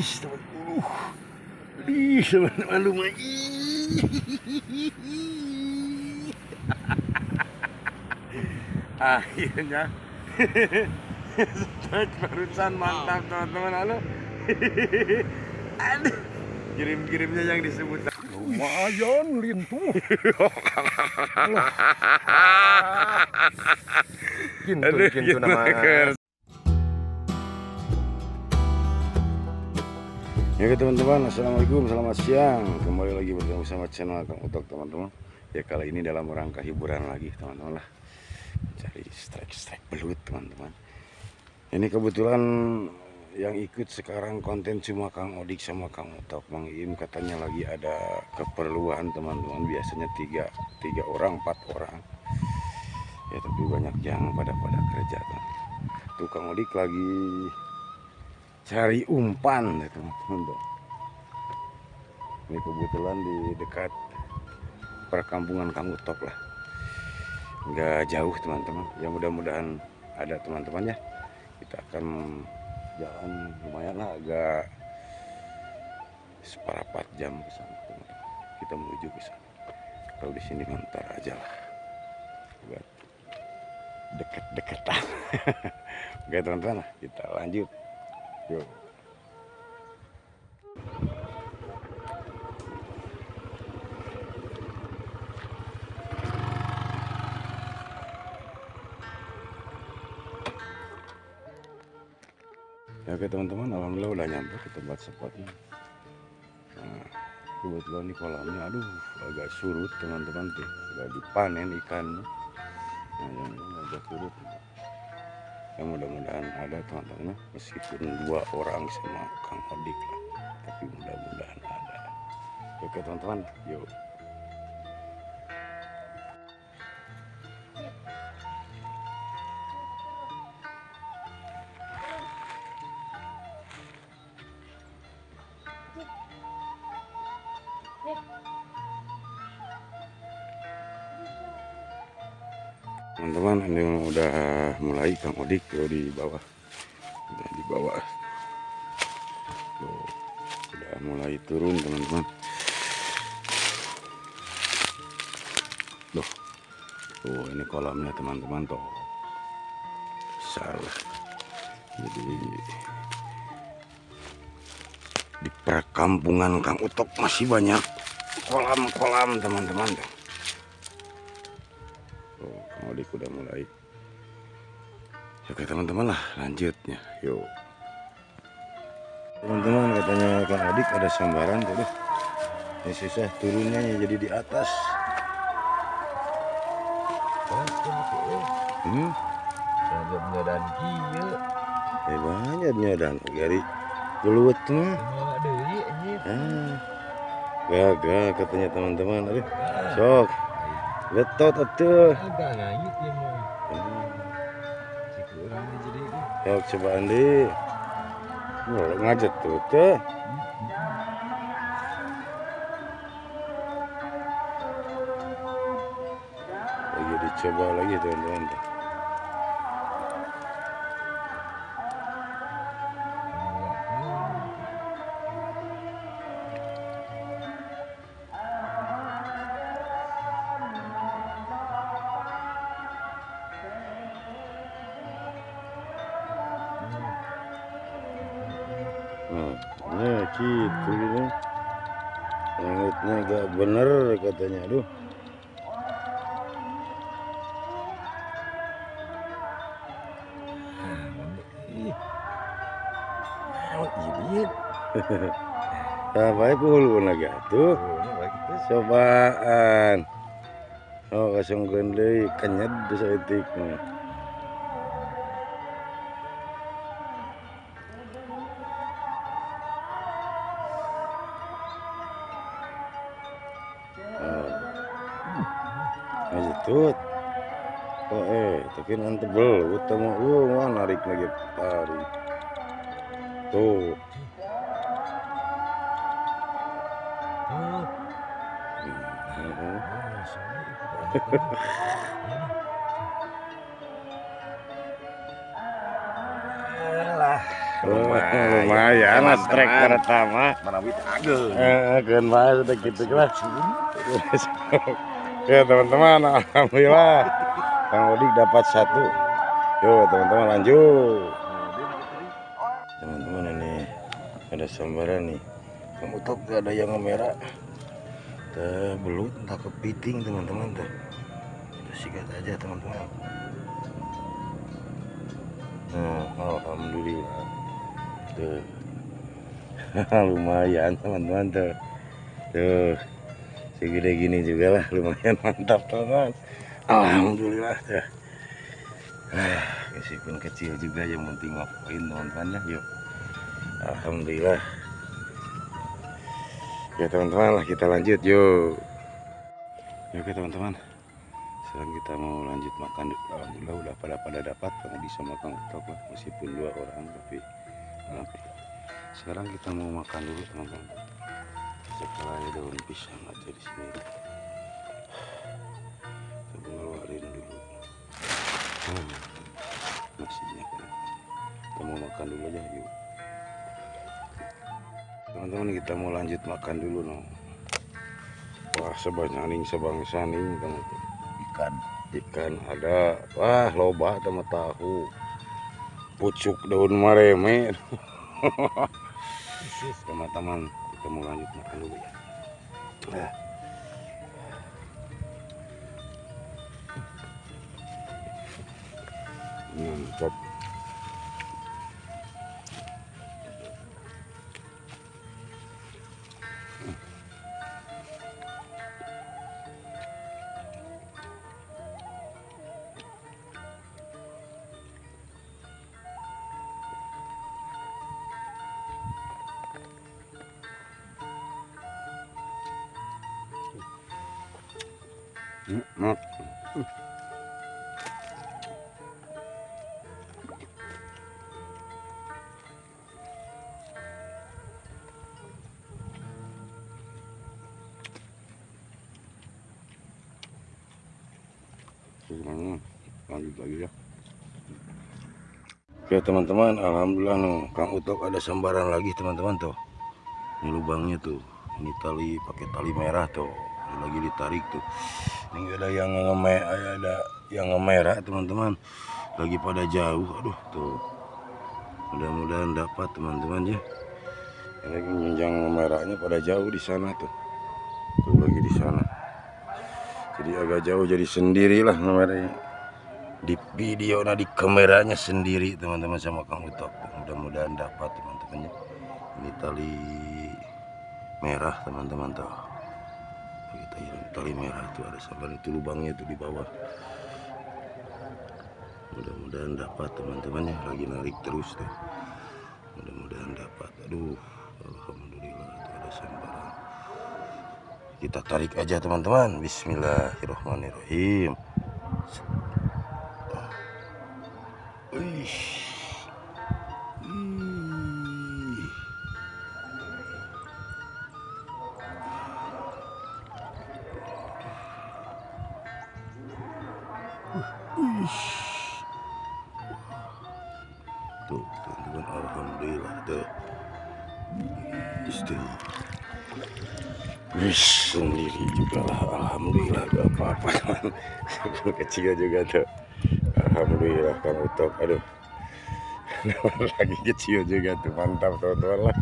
Ih, teman. Ih, teman-teman lumayan. Akhirnya strike barusan mantap teman-teman. Halo. Aduh. Kirim-kirimnya yang disebut lumayan lintuh. Aduh, Kintu nama. Ya oke teman-teman, assalamualaikum, selamat siang. Kembali lagi bertemu sama channel Kang Utok teman-teman. Ya kali ini dalam rangka hiburan lagi teman-teman lah, cari strike-strike belut teman-teman. Ini kebetulan yang ikut sekarang konten cuma Kang Odik sama Kang Utok. Mang Iim katanya lagi ada keperluan teman-teman. Biasanya tiga orang, 4 orang. Ya tapi banyak yang pada kerja teman. Tuh Kang Odik lagi cari umpan ya teman-teman tuh. Ini kebetulan di dekat perkampungan Kang Utok lah, nggak jauh teman-teman. Ya mudah-mudahan ada teman-teman ya. Kita akan jalan lumayan lah, agak seperempat jam ke sana teman-teman. Kita menuju ke sana. Kalau di sini ngantar aja lah, buat deket-deketan. Oke teman-teman, kita lanjut. Yuk. Ya oke teman-teman, alhamdulillah udah nyampe ke tempat spotnya. Nah, kebetulan di kolamnya, aduh agak surut teman-teman tuh, udah dipanen ikannya. Nah yang ini agak surut. Ya mudah-mudahan ada teman-teman, meskipun 2 orang sama Kang Odik lah, tapi mudah-mudahan ada. Oke teman-teman, yuk. Teman-teman, ini udah mulai Kang Odik tuh di bawah, udah di bawah tuh, udah mulai turun teman-teman. Loh, tuh ini kolamnya teman-teman tuh, besar lah. Jadi di perkampungan Kang Utok masih banyak kolam-kolam teman-teman tuh. Tuh, Kang Odik udah mulai. Oke teman-teman lah, lanjutnya. Yuk. Teman-teman, katanya Kang Odik ada sambaran tuh. Ini susah turunnya ya, jadi di atas. Banyak nyodan gari belut mah. Gagal katanya teman-teman. Aduh, sok. Betot atuh. Agak ngayut ya mah. Sok coba Andi. Wah, ngajet tuh teh. Lagi dicoba lagi teman-teman. Nah, gitu gitu. Ngangutnya agak bener katanya, aduh. Nah, baik hulu lagi atuh. Cobaan. Oh, kasongkeun deui kenyet saeutik mah. Tut. Oh, tapi nanti belut sama wah narik lagi tarik. Tuh. Lumayan. Lumayan lah strike pertama. Manawi teh ageung. Keun bae sudah gitu lah. Ya teman-teman, alhamdulillah Kang Odik dapat satu. Yo teman-teman lanjut. Teman-teman ini ada sambaran nih. Kang Utok tuh ada yang merah. Tuh belut entah kepiting teman-teman tuh. Kita sikat aja teman-teman. Nah, alhamdulillah. Tuh. Lumayan teman-teman tuh. Tuh. Segede gini juga lah, lumayan mantap teman-teman. Alhamdulillah tuh. Meskipun kecil juga yang penting ngapain teman-teman ya. Yuk. Alhamdulillah. Ya teman-teman lah kita lanjut yuk. Yuk oke teman-teman. Sekarang kita mau lanjut makan. Alhamdulillah udah pada dapat Kang Odi sama Kang Utok lah, meskipun dua orang tapi alhamdulillah. Sekarang kita mau makan dulu teman-teman. Setelah daun pisang aja di sini. Kita ngeluarin dulu. Nasinya kan. Kita mau makan dulu aja yuk. Teman-teman kita mau lanjut makan dulu no. Wah sebanyak ning sebangsa ning teman. Ikan. Ikan ada. Wah loba sama tahu. Pucuk daun mareme. Teman-teman kita mau lanjut makan dulu ya. Nah. Mantap. Enak. Lanjut lagi ya. Oke teman-teman, alhamdulillah noh, Kang Utok ada sambaran lagi teman-teman tuh. Ini lubangnya tuh, ini tali pakai tali merah tuh, ini lagi ditarik tuh. Ini ada yang ada yang ngemerah teman-teman, lagi pada jauh. Aduh tuh, mudah-mudahan dapat teman-teman ya. Ini yang ngemerahnya pada jauh di sana tuh, tuh lagi di sana. Jadi agak jauh, jadi sendirilah ngemerahnya. Di video, nah di kameranya sendiri teman-teman sama Kang Utok. Mudah-mudahan dapat teman-teman ya. Ini tali merah teman-teman tuh. Kita tali merah tuh ada sampai itu lubangnya tuh di bawah. Mudah-mudahan dapat teman-teman ya. Lagi narik terus tuh. Mudah-mudahan dapat. Aduh, alhamdulillah itu ada sambaran. Kita tarik aja teman-teman. Bismillahirrahmanirrahim. Wih. Ih. Wih. Tuh, teman-teman, alhamdulillah tuh. Wih, sendiri juga lah, alhamdulillah gak apa-apa teman. Kecil juga tuh. Alhamdulillah Kang Utok, aduh. Lagi kecil juga tuh, mantap teman-teman lah.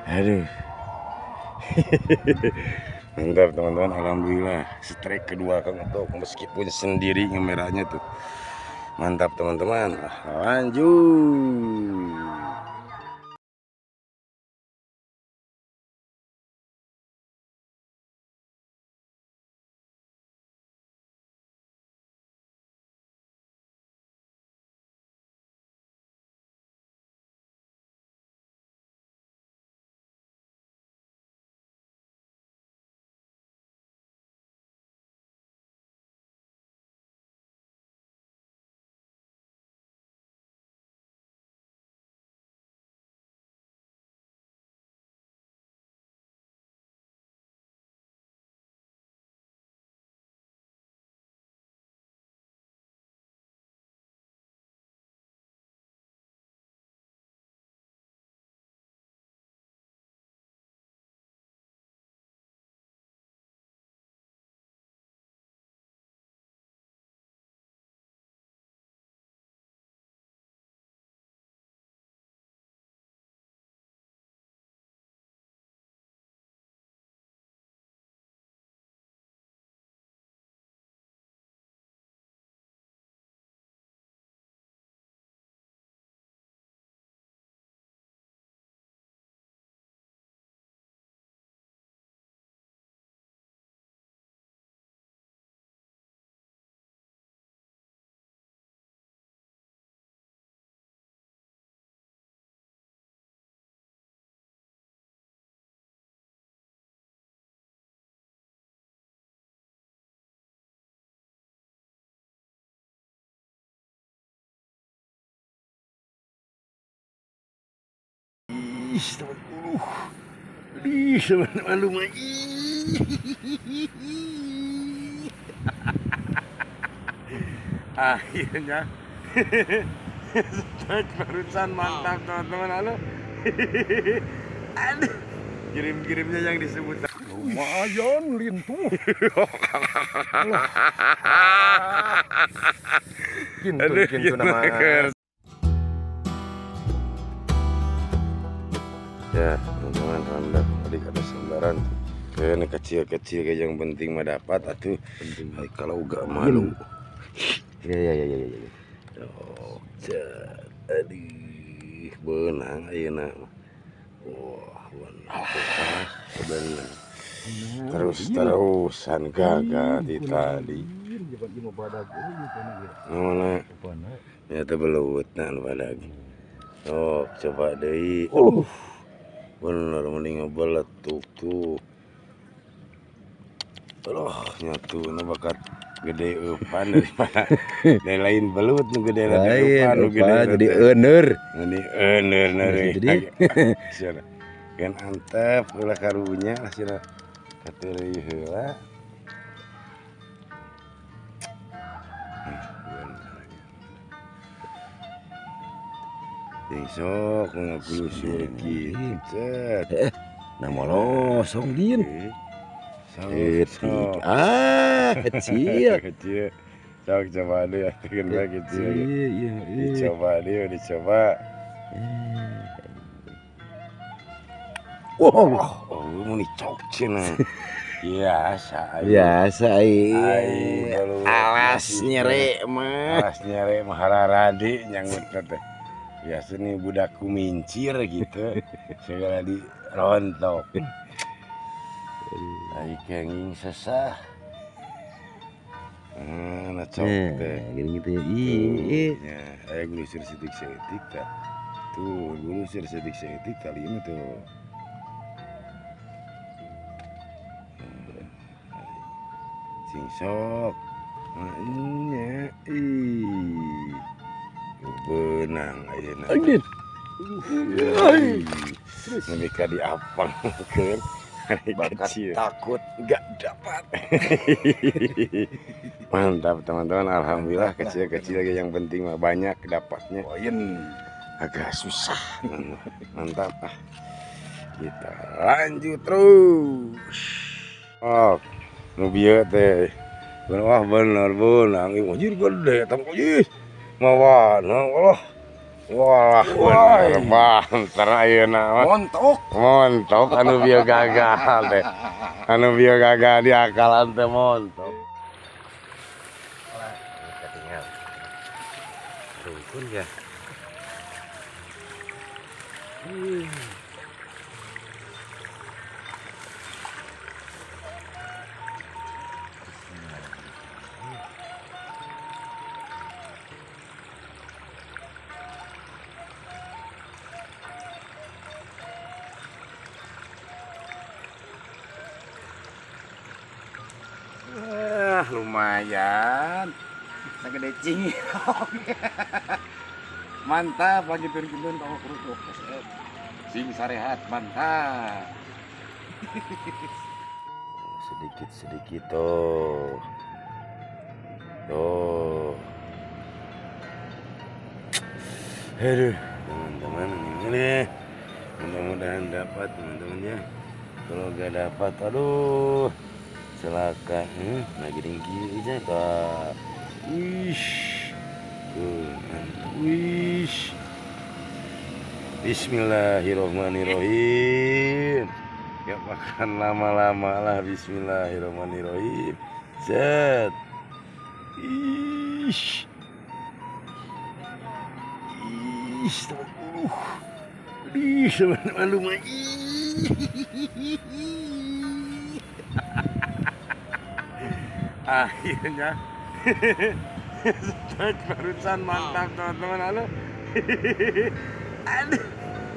Aduh. Mantap teman-teman, alhamdulillah. Strike kedua Kang Utok meskipun sendiri ngemerahnya tuh. Mantap teman-teman. Lanjut. Ih, teman. Ih, teman-teman lumayan. Akhirnya strike barusan mantap teman-teman. Halo. Aduh. Kirim-kirimnya yang disebut lumayan lintuh. Kintu nama. Ya, teman-teman, alhamdulillah tadi ada sembaran. Kayaknya kecil-kecil kayak yang penting mah dapat atuh. Penting. Kalau enggak malu. Ya. Oh, aduh, benang ayeuna. Wah, benang. Benang. Terus-terusan gagal di tadi. Mana? Nyata belut nah badag. Oh, coba deui. Bener mending ngebeletuk tuh. Aduh, nyatu na bakat gede eupan daripada dari lain belut nu gede lain nu gede jadi euneur. Ini euneur jadi cenah. Kan antep ulah karunya lah cenah. Kateureuy heula. Besok ngagulusur kieu. Cet. Nah molosong din. Sok. Ah, kecil. Kecil. Sok coba deh, kan kecil. Iya. Dicoba deh, dicoba. Wow, oh, mau dicok cenah. Biasa. Biasa iya. Alas nyere mah. Alas nyere mah hararadi nyanggut teh. Biasa nih budakku mincir gitu, segala dirontok. Ai kenging sesah. Nah, cok teh. Gini gitu ya. Ih. Ya, aya gulusur setik-setik tah. Tuh, gulusur setik-setik kali ini tuh. Sing sok. Nah, nya ih. Benang ayeuna. Anjir. Nembe ka diapangkeun. Bakat takut nggak dapat. Mantap teman-teman, alhamdulillah kecil-kecil lagi yang penting mah banyak dapatnya. Poin agak susah. Mantap ah. Kita lanjut terus. Oh, nu bieu teh. Wah bener benang anjir gede tong ih. Mawa, Allah. Wah, bener banter ayeuna mah. Montok. Montok anu bieu gagal teh. Anu bieu gagal di akalan teh montok. Ketinggal. Rukun ya. Lumayan segede cing. Mantap lagi turun-turun kalau kerupuk sing sarehat mantap. Sedikit-sedikit tuh. Tuh. Aduh, teman-teman ini mudah-mudahan dapat teman-teman ya. Kalau gak dapat aduh celaka. Nah gini gini aja tak. Wish. Wish. Bismillahirrohmanirrohim. Gak makan lama-lama lah. Bismillahirrohmanirrohim. Set. Ish. Ish, teman. Ih, teman-teman lumayan. Akhirnya strike barusan mantap teman-teman. Halo. Aduh.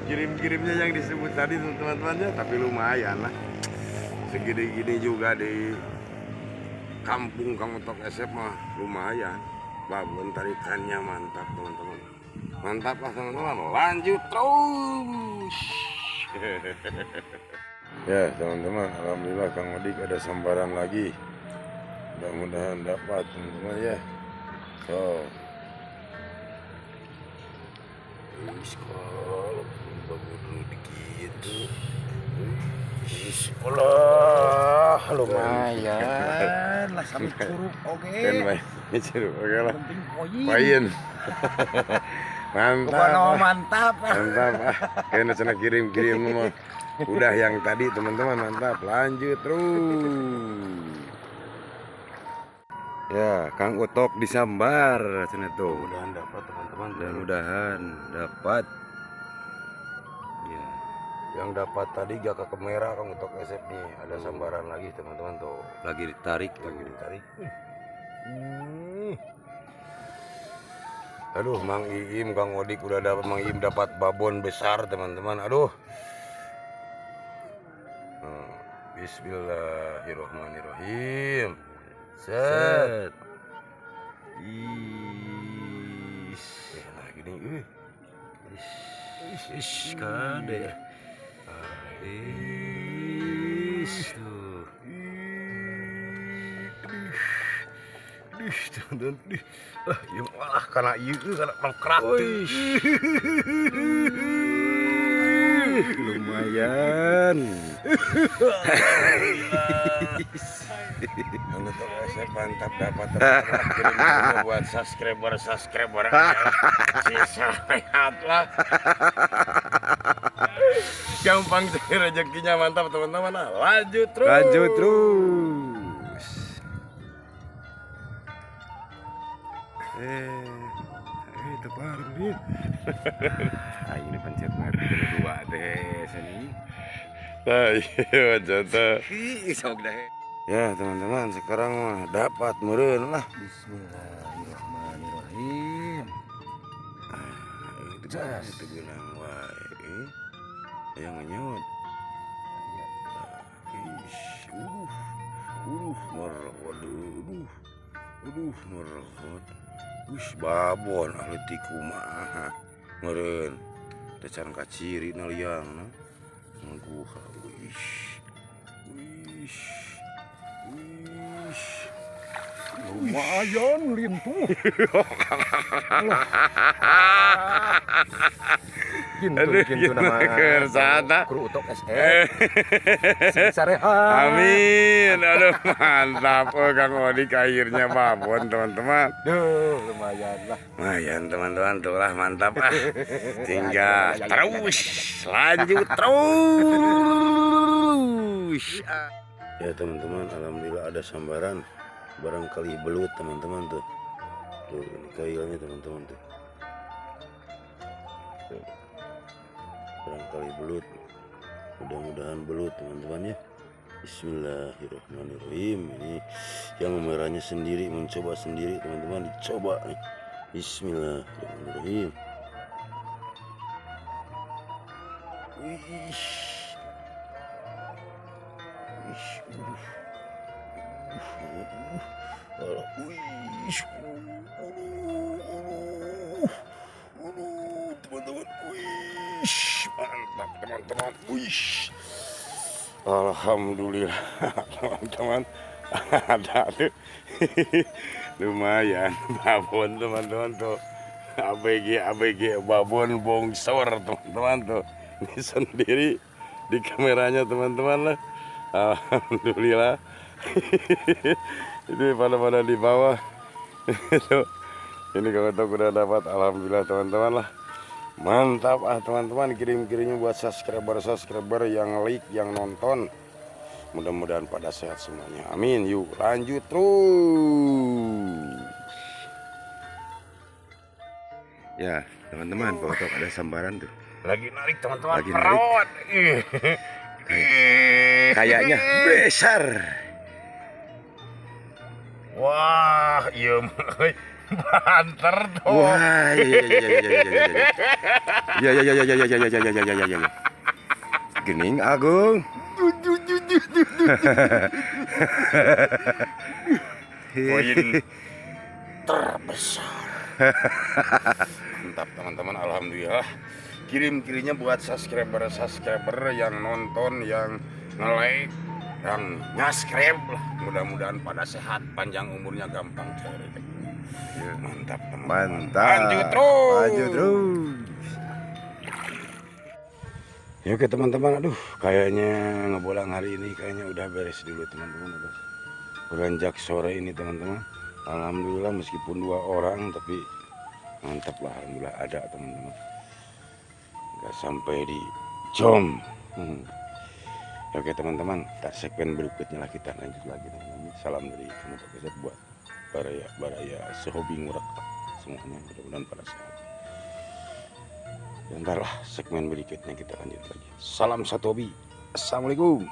Kirim-kirimnya yang disebut tadi teman-temannya, tapi lumayan lah. Segini-gini juga di kampung Kang Otok SF mah lumayan. Babon tarikannya mantap teman-teman. Mantap lah teman-teman. Lanjut terus. Ya teman-teman, alhamdulillah Kang Odik ada sambaran lagi. Mudah-mudahan dapat teman-teman ya. So, kalau bagus gitu. Allah, lumayan lah sampai curug oke. Kan main curug oke lah. Penting poin. Poin. Mantap. Mantap. Mantap. Ah, kayaknya cenah kirim-kirim mah. Udah yang tadi teman-teman, mantap. Lanjut terus. Ya, Kang Utok disambar cenah tuh. Mudah-mudahan dapat teman-teman. Mudah-mudahan dapat. Ya. Yang dapat tadi gak ke kamera Kang Utok SF nih. Ada sambaran lagi teman-teman tuh. Lagi ditarik, lagi ditarik. Aduh, Mang Iim, Kang Odik udah dapat, Mang Iim dapat babon besar teman-teman. Aduh. Bismillahirrohmanirrohim. Set. Is. Nah gini, Ish, kade. Is tuh. Ih, teman-teman. Ah, ieu malah kana ieu kana mangkrak. Lumayan. Untuk saya mantap dapat teman-teman buat subscriber sisa sehat lah. Gampang cari rezekinya, mantap teman-teman. Lanjut terus. Lanjut terus. Itu bareng dia. Ini pencet dua deh sini. Nah, iya jatuh. Ih, sok deh. Ya teman-teman, sekarang mah dapat meureun lah. Bismillahirrahmanirrahim. Ah, itu itu bilang wae. Yang ngenyot. Ish, waduh, merot. Wih, babon aleutik kumaha. Meureun. Teh can kaciri na liangna. Mangguha. Wih. Wih. Wih. Lumayan lintuh. Kintu nama kru Utok SF. Sarehat. Amin. Aduh mantap. Oh, Kang Odik akhirnya babon teman-teman. Duh, lumayan lah. Lumayan teman-teman, tuh lah mantap ah. Tinggal terus lanjut terus. Ya teman-teman, alhamdulillah ada sambaran barangkali belut teman-teman tuh. Tuh ini kailnya teman-teman tuh. Tuh. Barangkali belut. Mudah-mudahan belut teman-teman ya. Bismillahirrahmanirrahim. Ini yang merahnya sendiri mencoba sendiri teman-teman, dicoba nih. Bismillahirrahmanirrahim. Wih. Wih, teman-teman, wih, mantap teman-teman, wih, alhamdulillah teman-teman, ada tuh, lumayan babon teman-teman tuh, ABG babon bongsor teman-teman tuh, ini sendiri di kameranya teman-teman lah. Alhamdulillah. Ini pada di bawah. Itu. Ini kalau udah dapat, alhamdulillah teman-teman lah. Mantap ah teman-teman, kirim-kirimnya buat subscriber yang like, yang nonton. Mudah-mudahan pada sehat semuanya. Amin. Yuk lanjut terus. Ya, teman-teman, pokoknya ada sambaran tuh. Lagi narik teman-teman. Lagi narik. Kayaknya besar. Wah, iya banter tuh. Wah, iya. Iya. Gening Agung. Poin terbesar. Mantap teman-teman, alhamdulillah. Kirim-kirimnya buat subscriber-subscriber yang nonton, yang nge-like, yang nyascribe lah. Mudah-mudahan pada sehat, panjang umurnya, gampang cari rezekinya. Mantap, teman-teman. Mantap. Lanjut terus. Lanjut terus. Ya oke teman-teman, aduh kayaknya ngebolang hari ini kayaknya udah beres dulu teman-teman. Udah beranjak sore ini teman-teman. Alhamdulillah meskipun dua orang tapi mantap lah, alhamdulillah ada teman-teman. Nggak sampai di jom. Ya, oke teman-teman, kita segmen berikutnya lah, kita lanjut lagi teman-teman. Salam dari kamu Pak buat baraya baraya sehobi ngurek semuanya, mudah-mudahan pada sehat. Ya, ntar lah segmen berikutnya kita lanjut lagi. Salam satu hobi. Assalamualaikum.